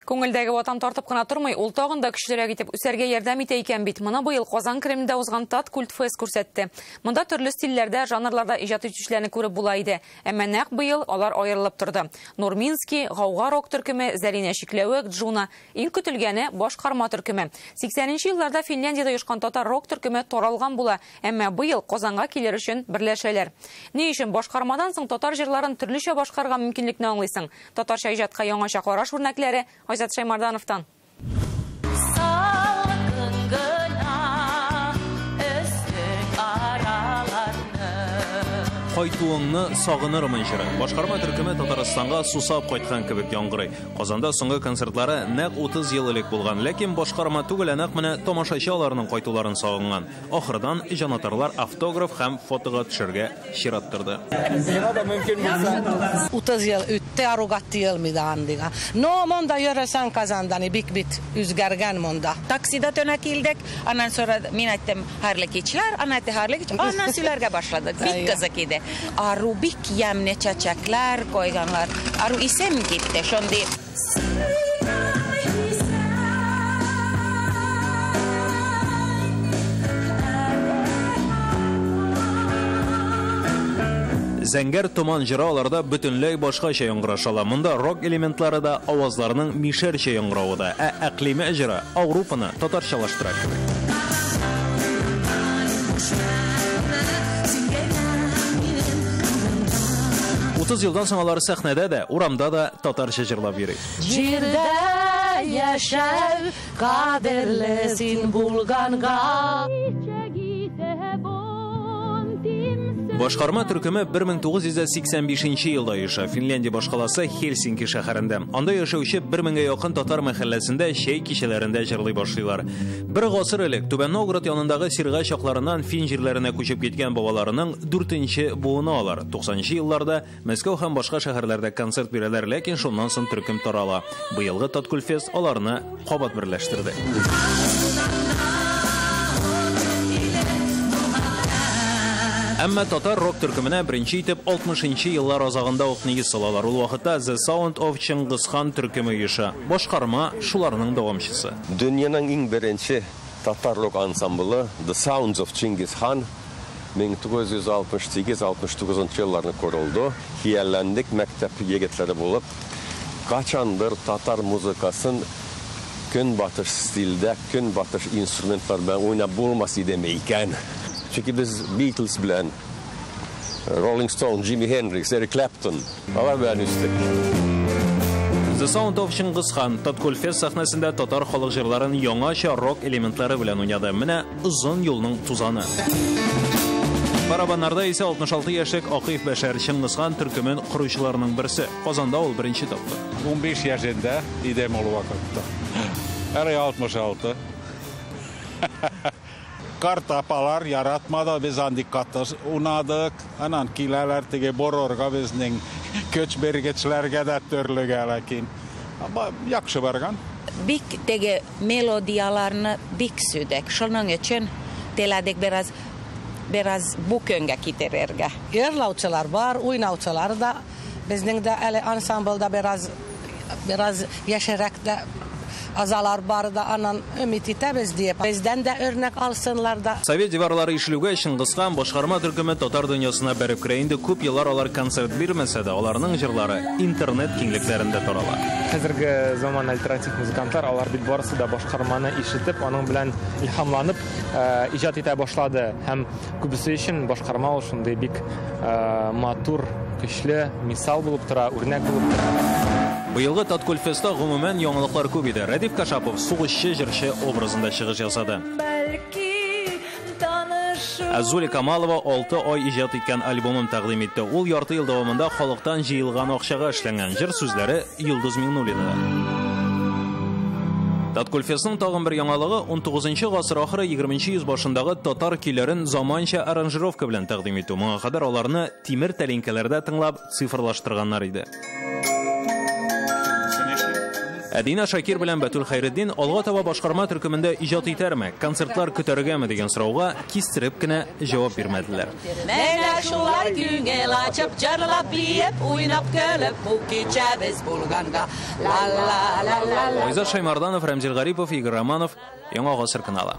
Күңелдәге ватан тартып кына тормый, ул тагын да көчлерәк итеп үсәргә ярдәм итә икән бит. Моны быел Казан Кремлендә узган Таткультфест күрсәтте. Монда төрле стильләрдә, жанрларда иҗат итүчеләрне күреп була иде. Әмма нәкъ быел алар аерылып торды. Нурминский, Гауга рок төркеме, Зәринә Чикләвек, Джуна. Иң көтелгәне Башкарма төркеме. 80нче елларда Финляндиядә оешкан татар рок төркеме таралган була, әмма быел Казанга килер өчен берләшәләр. Ни өчен Башкармадан соң татар җырларын төрлечә башкарырга мөмкинлекне аңлыйсың? Татарча иҗатка яңача караш үрнәкләре Айзат Шаймардановтан. Кайтуыңны сагынырмын җыры. Башкарма төркеме Татарстанга сусап кайткан кебек яңгырый. Казанда соңгы концертлары нәкъ 30 ел элек булган, ләкин башкарма түгел, ә нәкъ менә тамашачы аларның кайтуларын сагынган. Ахырдан җанатарлар автограф һәм фотога төшергә чират торды. 30 ел үтте, аругатты ел мидандига. Но монда йөресәң Казанда, бик бит үзгәргән монда. Таксида төнә килдек, аннан sonra мин әйттем хәерле кичләр, ана әйтте хәерле кич, аннан сөйләргә башладык. Бик кызык иде. Ару бик ямьле чәчәкләр койганнар. Ару исем китте, шундый. Зәңгәр томан җыры аларда бөтенләй башкача яңгыраш ала. Монда рок элементлары да, авазларның мишәрчә яңгыравы да, ә Әкълимә җыры Ауропаны татарчалаштыра кебек. 30 елдан соң алар сәхнәдә дә, урамда да татарча җырлап йөри. Җирдә яшәү кадерле син булганга. Башкарма төркеме 1985 елда оеша. Финляндия башкаласы Хельсинки шәһәрендә. Анда яшәүче 1000гә якын татар мәхәлләсендә чәй кичәләрендә җырлый башлыйлар. Бер гасыр элек Түбән Новгород янындагы Сирга чакларыннан фин җирләренә күчеп киткән бабаларының 4нче буыны алар. 90нчы елларда Мәскәү һәм башка шәһәрләрдә концерт бирәләр, ләкин шуннан соң төркем тарала. Быелгы Таткультфест аларны кабат берләштерде. Әмма татар рок төркеменә беренче итеп 60нчы еллар азагында ук нигез салалар. Ул вакытта The Sound of Чингисхан төркеме оеша. Башкарма шуларның дәвамчысы. Дөньяның иң беренче татар рок ансамблы The Sounds of Чингисхан 1968-69 елларны корылды. Хыялландык мәктәп егетләре булып, качандыр татар музыкасын көнбатыш стильдә, көнбатыш инструментлар белән уйнап булмас идеме икән? Чөнки без Beatles белән, Rolling Stone, Jimi Hendrix, Eric Clapton, алар белән үстек. The Sound of Чингисхан Таткультфест сәхнәсендә татар халык җырларын яңача рок элементлары белән уйнады. Менә озын юлның тузаны. Барабаннарда исә 66 яшьлек Акыйф Бәшәр Чингисхан төркемен коручыларның берсе. Казанда ул беренче тапкыр. 15 яшендә идем ул вакытта. Әле 66. Карт апалар яратмады, без андый каты унадык. Анан киләләр теге борорга безнең көч биргечләргә дә төрлегә, ләкин яхшы барган. Бик теге мелодияларны бик сөйдек. Шуның өчен теләдек бераз бу көнгә китерергә. Йырлаучылар бар, уйнаучылар да. Безнең дә әле ансамблда бераз яшерәк дә азалар бар да, анан өмет итәбез диеп. Бездән дә үрнәк алсынлар да. Совет диварлары ишелүгә Чингисхан башкарма төркеме татар дөньясына бәреп керә. Инде күп еллар алар концерт бирмәсә дә, аларның җырлары интернет киңлекләрендә тарала. Хәзерге заман альтернатив музыкантлар, алар бит барысы да башкарманы ишетеп, аның белән илһамланып иҗат итә башлады. Һәм күбесе өчен башкарма ул шундый бик матур, көчле мисал булып тора, үрнәк булып тора. Быелгы Таткультфестта гомумән яңалыклар күп иде. Рәдиф Кашапов сугышчы җырчы образында чыгыш ясады. Ә Зуля Камалова 6 ай иҗат иткән альбомын тәкъдим итте. Ул ярты ел дәвамында халыктан җыелган акчага эшләнгән. Җыр сүзләре Йолдыз Миңнуллинада. Таткультфестның тагын бер яңалыгы 19 гасыр ахыры 20 йөз башындагы татар көйләрен заманча аранжировка белән тәкъдим итү. Моңа кадәр аларны тимер тәлинкәләрдә тыңлап цифрлаштырганнар иде. Ә Дина Шакир белән Бәтүл Хәйретдин алга таба башкарма төркемендә иҗат итәрме, концертлар көтәргәме дигән сорауга кистереп кенә җавап бирмәделәр. Менә шулай күңел ачып, җырлап, биеп, уйнап, көлеп, бу кичәбез булганга. Ла ла ла ла. Айзат Шаймарданов, Рәмзил Гарипов, Игорь Романов, Яңа Гасыр каналы.